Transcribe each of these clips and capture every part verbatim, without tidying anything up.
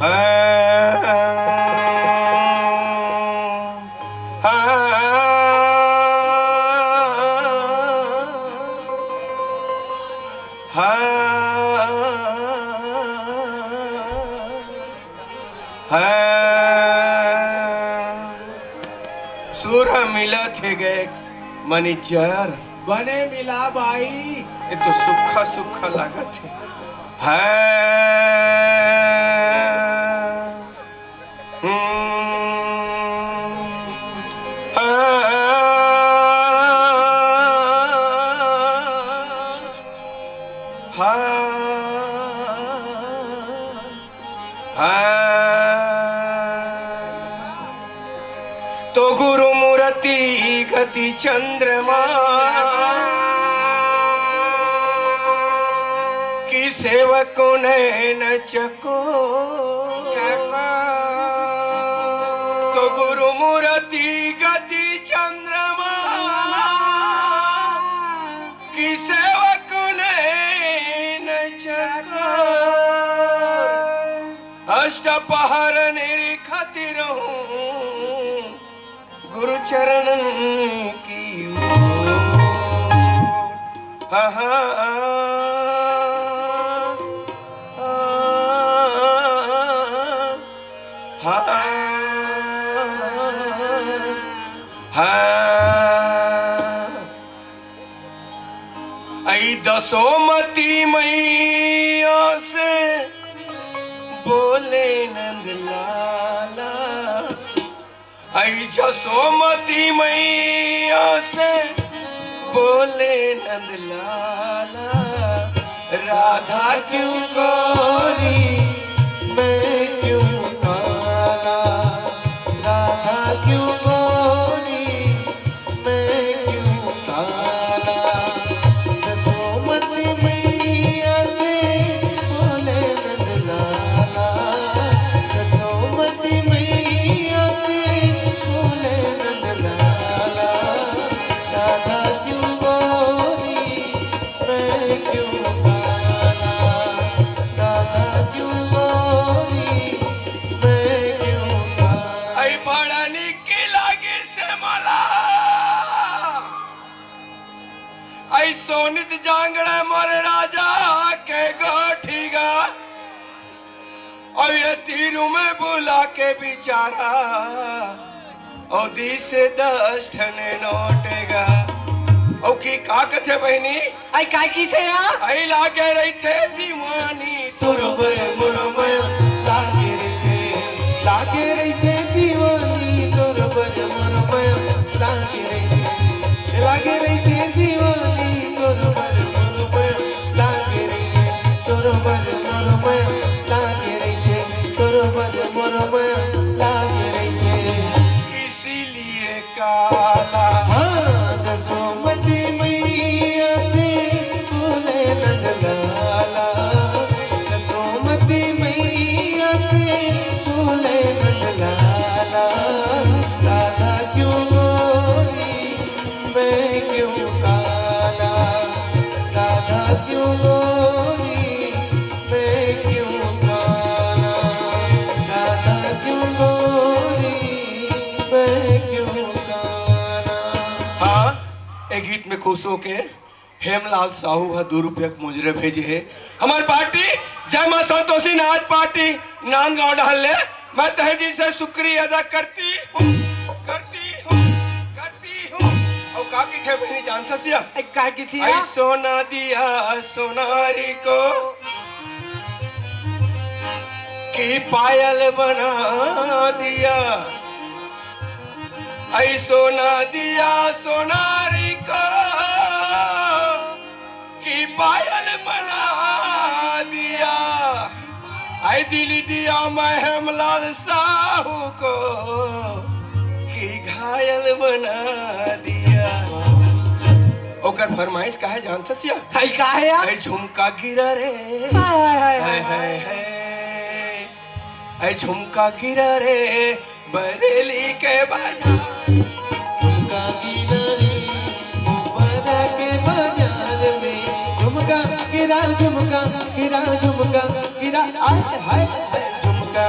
सुर ह मिलत हे गे मनिजर। बने मिला भाई। ये तो सुक्खा सुक्खा लागत हे। है। हम्म। है। है। हाँ। तो गुरु मूरति गति चंद्रमा, कि सेवको नैन चको। तो गुरु मूरति गति चंद्रमा, कि सेवको नैन चको। अष्ट पहर निरखत रहूं गुरु चरणन की ओर। हा, हा, हा, हा। अई दसोमती मैया से बोले नंद लाला, अई जसोमती मैया से बोले नंद लाला, राधा क्यों गोरी, मैं क्यों काला, राधा क्यों गोरी, मैं क्यों काला। जसोमती मैया से बोले नंद लाला, जसोमती मैया से बोले नंद लाला। राधा क्यों गोरी, मैं क्यों काला, राधा क्यों गोरी, मैं क्यों काला। अई बड़ा निक लागे से मला। अई सोनित जांगड़ा मोर राजा के गोठी गा। अउ ये तीरू में बुला के बिचारा, अउ दीस दस ठन नोट गा। अउ की का कथे बहिनी? अई का कथे या? अई लागे रहिथे दीवानी तोर बर मोर मया लागे रहिथे, लागे रहिथे दीवानी तोर बर मोर मया लागे रहिथे, लागे रहिथे दीवानी तोर बर मोर मया लागे रहिथे, तोर बर मोर मया लागे रहिथे, तोर बर मोर मया लागे रहिथे। इसीलिए काला। हाँ, जसोमती मैया से बोले नंद लाला, जसोमती मैया से बोले नंद लाला, राधा क्यों गोरी, मैं क्यों काला, राधा क्यों गोरी, मैं क्यों काला, राधा क्यों गोरी, मैं क्यों काला। हाँ, ए गीत में खुश होके हेमलाल साहू ह दू रुपया के मुजरे भेजे हे। हमार पार्टी जय माँ संतोषी नाच पार्टी नांदगांव डहर ले मैं तहे दिल से शुक्रिया अदा करती हूँ, करती हूँ, करती हूँ। अउ का कथे बहिनी जानथस या? अई का कथे या? अई सोना दिया सोनारी को कि पायल बना दिया, अई सोना दिया सोनारी को कि पायल बना दिया, अई दिल दिया मैं हेमलाल साहू को कि घायल बना दिया। ओकर फरमाइश का हे जानथस या? अई का हे या? अई झुमका गिरा रे, हाय, हाय, हाय, हाय, हाय, हाय। हाय। अई झुमका गिरा रे बरेली के बाजार, झुमका गिरा रे मुबारा के बाजार में, झुमका गिरा, झुमका गिरा, झुमका गिरा, आय, हाय, हाय, झुमका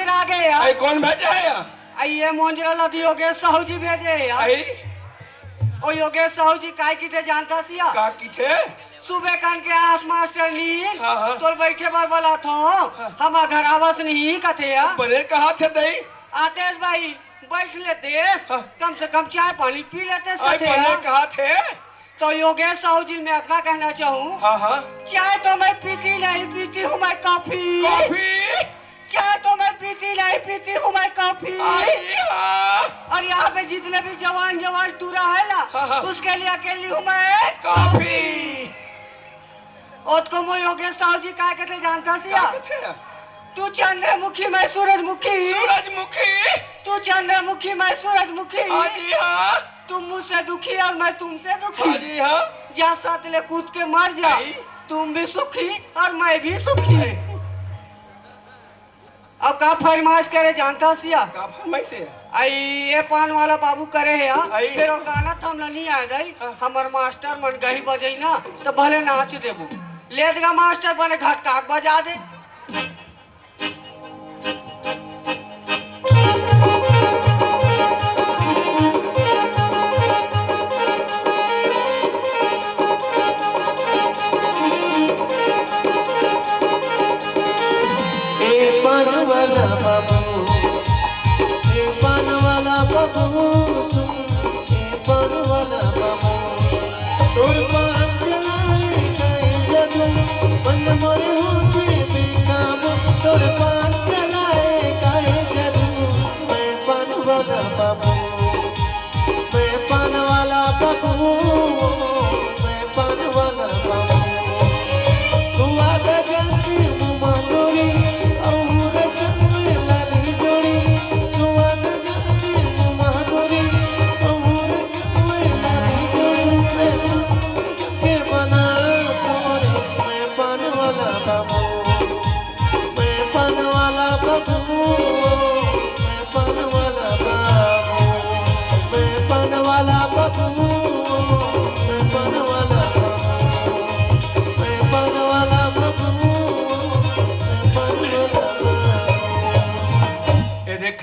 आ गए यार। आई कौन भेजे हे यार? आई ये मोंजरा ला तो योगेश साहू जी भेजे हे यार। आई ओ योगेश साहू जी काय किथे जानथस या? का किथे? सुबह कान के आस मास्टर नील हाँ, हाँ। तोर बैठे बर बोलाथों। हाँ। हमर घर आवस नहीं कथे या। बने कहाथे दई। आतेस भाई, बैठ लेतेस। हाँ। कम से कम चाय पानी पी लेतेस आई कथे बने या। कहाथे। तो योगेश साहू जी मैं इतना कहना चाहूँ। हाँ, हाँ। चाय तो मैं पीती नहीं, पीती हूँ मैं कॉफी। कॉफी? चाय तो मैं पीती नहीं, पीती हूँ मैं कॉफी। आई हाँ। और यहाँ पे जितने भी जवान जवान टूरा है ना, हाँ, हाँ। उसके लिए अकेली हूँ मैं कॉफी। ओतको मोर योगेश साहू जी का कहते जानथस या? का कहते हैं? तू चंद्रमुखी, मैं सूरजमुखी। सूरजमुखी। तू चंद्रमुखी, मैं सूरजमुखी। हाँ जी हाँ। तुम मुझसे दुखी और मैं तुमसे दुखी। हाँ जी हाँ। जा साथ ले कूद के मर जा। आई। तुम भी सुखी और मैं भी सुखी। आई। अब का फरमाइश करे जानथस या? का फरमाइश हे? आई ये पान वाला बाबू करे हे या। आई। फिर वो गाना थमला नहीं आ जाई। हाँ। हमर मास्टर मन गही बजाई ना तो भले नाच देबू। ले दगा मास्टर बने घटका के बजा दे। ए पान वाला बाबू, ए पान वाला बाबू, सुन, ए पान वाला बाबू, तोर पान चलाए काय जादू, मन मोर होगे बेकाबू, तोर पान चलाए काय जादू, मैं पान वाला बाबू।